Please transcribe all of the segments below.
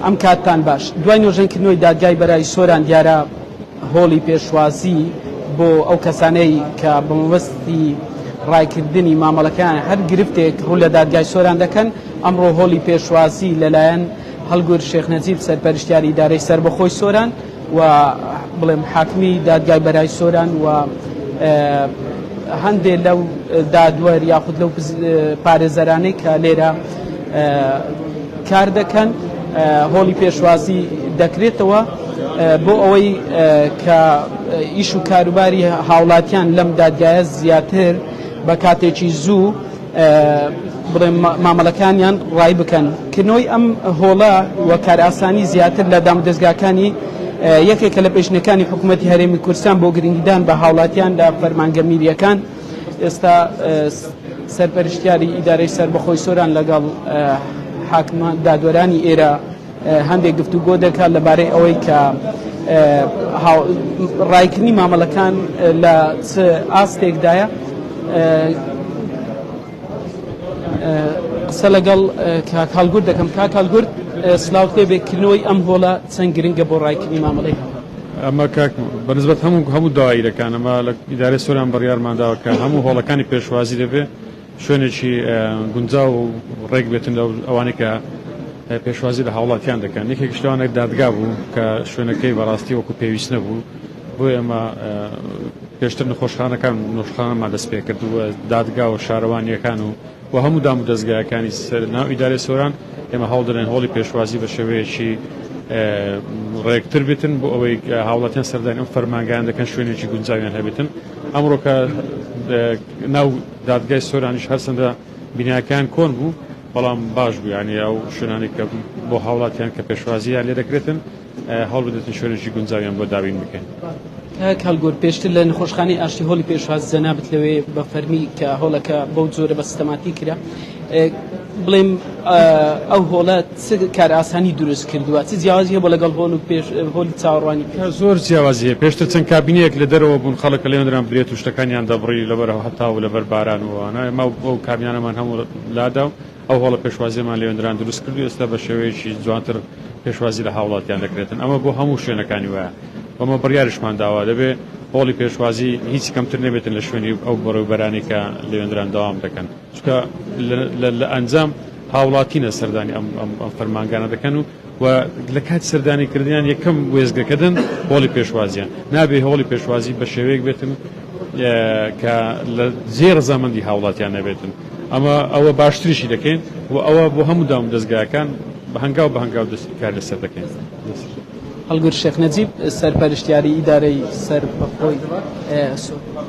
ئەم کاتتان باش. دوای نۆژەنکردنەوەی دادگای بەرای سۆران دیارە هۆڵی پێشوازی بۆ ئەو کەسانەی کە بە مەبەستی ڕایکردنی مامەڵەکەیان هەر گرفتێک ڕوو لە دادگای سۆران دەکەن، ئەمڕۆ هۆڵی پێشوازی لەلایەن هەڵگورد شێخ نەجیب سەرپەرشتیاری ئیدارەی سەربەخۆی سۆران و بڵێم حاکمی دادگای بەرای سۆران و هەندێ لەو دادوەر یاخود لەو پارێزەرانەی کە لێرە کار دەکەن هۆڵی پێشوازی دەکرێتەوە بۆ ئەوەی کە ئیش و کاروباری هاوڵاتیان لەم دادگایە زیاتر بە کاتێکی زوو بڵێم مامەڵەکانیان ڕای بکەن. کردنەوەی ئەم هۆڵە و کارئاسانی زیاتر لە دامودەزگاکانی یەکێکە لە پێشینەکانی حکوومەتی هەرێمی کوردستان بۆ گرنگیدان بە هاوڵاتیان لە فەرمانگە میرییەکان. ئێستا سەرپەرشتیاری ئیدارەی سەربەخۆی سۆران لەگەڵ حاکمان دادوەرانی ئێرە هەندێک گفتوگۆ دەکات لەبارەی ئەوەی کە ڕایکردنی مامەڵەکان لە چ ئاستێکدایە. قسە لەگەڵ کاک هەڵگورد دەکەم. کاک هەڵگورد سلااوت لێ بێ، کردنەوەی ئەم هۆڵە چەند گرنگە بۆ ڕایکردنی مامەڵەی هەڵ؟ ئەمە کاک بەنسبەت هەموو دایرەکان ئەمە لە ئیدارەی سۆران بڕیارمان داوە کە هەموو هۆڵەکانی پێشوازی دەبێ شوێنێکی گونجاو و ڕێک بێتن لە ئەوانەی کە پێشوازی لە هاوڵاتیان دەکەن. یەکێکیش لەوانە دادگا بوو کە شوێنەکەی بەڕاستی وەکو پێویست نەبوو، بۆیە ئێمە پێشتر نەخۆشخانەکان نەخۆشخانەمان دەست پێ کرد و دادگا و شارەوانییەکان و و هەموو دام و دەزگایەکانی سەر ناو ئیدارەی سۆران ئێمە هەوڵ دەدەین هۆڵی پێشوازی بە شێوەیەکی ڕێکتر بێتن بۆ ئەوەی هاوڵاتیان سەردانی ئەم فەرمانگایان دەکەن شوێنێکی گونجاویان هەبێتن. ئەمڕۆ کە ناو دادگای سۆرانیش هەرچەندە بیناکەیان کۆن بوو بەڵام باش بوو، یانی ئەو شوێنانەی کە بۆ هاوڵاتیان کە پێشوازییان لێ دەکرێتن هەوڵ بدرێتن شوێنێکی گونجاویان بۆ دابین بکەین. کاک هەڵگورد، پێشتر لە نەخۆشخانەی ئاشتی هۆڵی پێشوازی جەنابت لەوێ بە فەرمی کە هۆڵەکە بەو جۆرە بە سیستەماتیک کرا، بڵێم ئەو هۆڵە چ کارئاسانی دروست کردووە؟ چ جیاوازی هەبووە لەگەڵ هۆڵ و پێش هۆڵی چاوەڕوانی پێش؟ زۆر جیاوازی هەیە. پێشتر چەند کابینەیەک لە دەرەوە بوون، خەڵک لێوەندران برێت و شتەکانیان دەبڕی لەبەر هەتاو و لەبەر باران و ئەوانە. ئێمە ئەو کابینانەمان هەموو لادا و ئەو هۆڵە پێشوازییەمان لێوەندران دروست کرد و ئێستا بە شێوەیەکی جوانتر پێشوازی لە هاوڵاتیان دەکرێتن. ئەمە بۆ هەموو شوێنەکانی وایە. ئەمە بڕیاریشمان داوە دەبێ هۆڵی پێشوازی هیچ کەمتر نەبێتن لە شوێنی ئەو بەڕێوبەرانەی کە لێوەندران دەوام دەکەن. چونکە لە ئەنجام هاوڵاتینە سەردانی ئەم فەرمانگانە دەکەن و و لە کاتی سەردانی کردنیان یەکەم وێستگەکەدن هۆڵی پێشوازیان نابێ هۆڵی پێشوازی بە شێوەیەک بێتن کە لە جێ ڕەزامەندی هاوڵاتیان نەبێتن ئەمە ئەوە باشتریشی دەکەین و ئەوە بۆ هەموو دام دەستگاکان بە هەنگاو بە هەنگاو دەست کار لەسەر دەکەین. هەڵگورد شێخ نەجیب سەرپەرشتیاری ئیدارەی سەربەخۆی سۆران.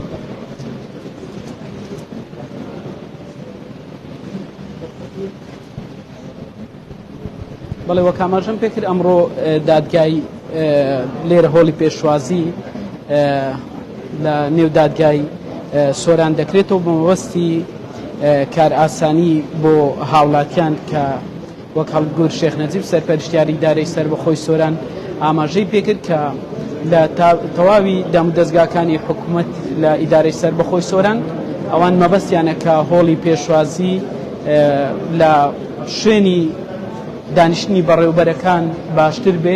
بەڵێ وەک ئاماژەم پێکرد ئەمڕۆ دادگای لێرە هۆڵی پێشوازی لە نێو دادگای سۆران دەکرێتەوە بە مەبەستی کارئاسانی بۆ هاوڵاتیان کە وەک هەڵگورد شێخ نەجیب سەرپەرشتیاری ئیدارەی سەربەخۆی سۆران ئاماژەی پێکرد کە لە تەواوی دامودەزگاکانی حکومەت لە ئیدارەی سەربەخۆی سۆران ئەوان مەبەستیانە کە هۆڵی پێشوازی لە شوێنی دانیشتنی بەڕێوبەرەکان باشتر بێ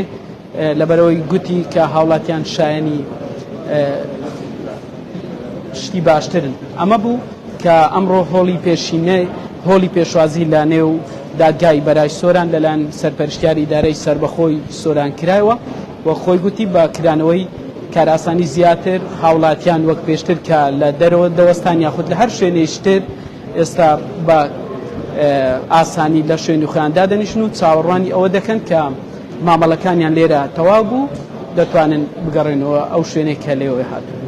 لەبەرئەوەی گوتی کە هاوڵاتیان شایەنی شتی باشترن. ئەمە بوو کە ئەمڕۆ هۆڵی پێشینە هۆڵی پێشوازی لە نێو دادگای بەرای سۆران لەلایەن سەرپەرشتیاری ئیدارەی سەربەخۆی سۆران کرایەوە و خۆی گوتی بە کرانەوەی کارئاسانی زیاتر هاوڵاتیان وەک پێشتر کە لە دەرەوە دەوەستان یاخود لە هەر شوێنێکی تر ئێستا بە ئاسانی لە شوێنی خۆیان دادەنیشن و چاوەڕوانی ئەوە دەکەن کە مامەڵەکانیان لێرە تەواو بوو دەتوانن بگەڕێنەوە ئەو شوێنەی کە لێوەی هاتوون.